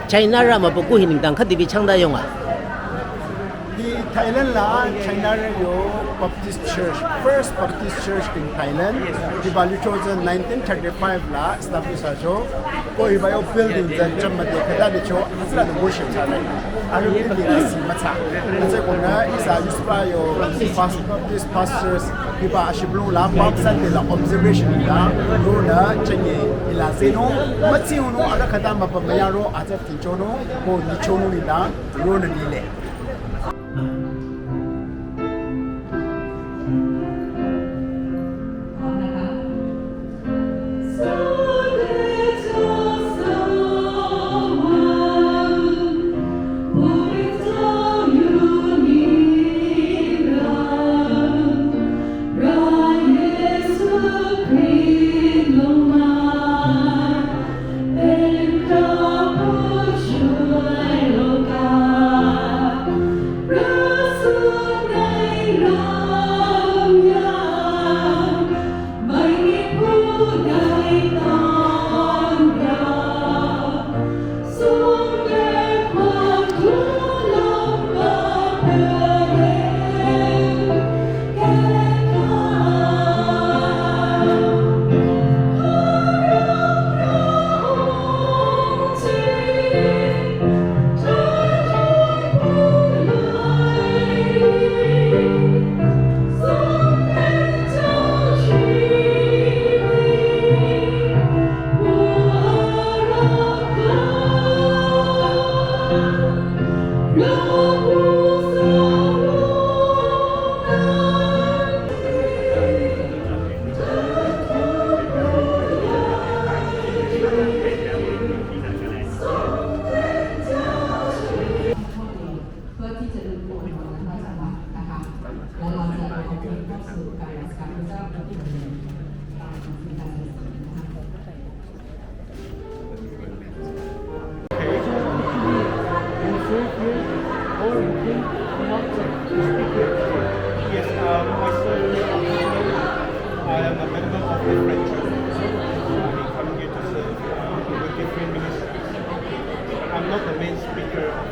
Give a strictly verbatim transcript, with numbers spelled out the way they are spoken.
China rü mübükuh hi nengdang khüdibi changda yonga. Hi Thailand la China rü yo Baptist Church, first Baptist Church in Thailand. Hiba lithro tsü nineteen thirty-five la establish thsacho. Ko hiba yo building tsü chümüde khüta lithro hütsüla du worship thsare. Arüh building asi müthsa. Hütsükonü ihsa yuspra yo Baptist, Baptist pastors hiba ashibülung la Palm Sunday la observation la ronü chünye hila zeno mütsinung arüh khüta mübü müyaro atsü tinchonung ko nyichonung nengdang ronü lile.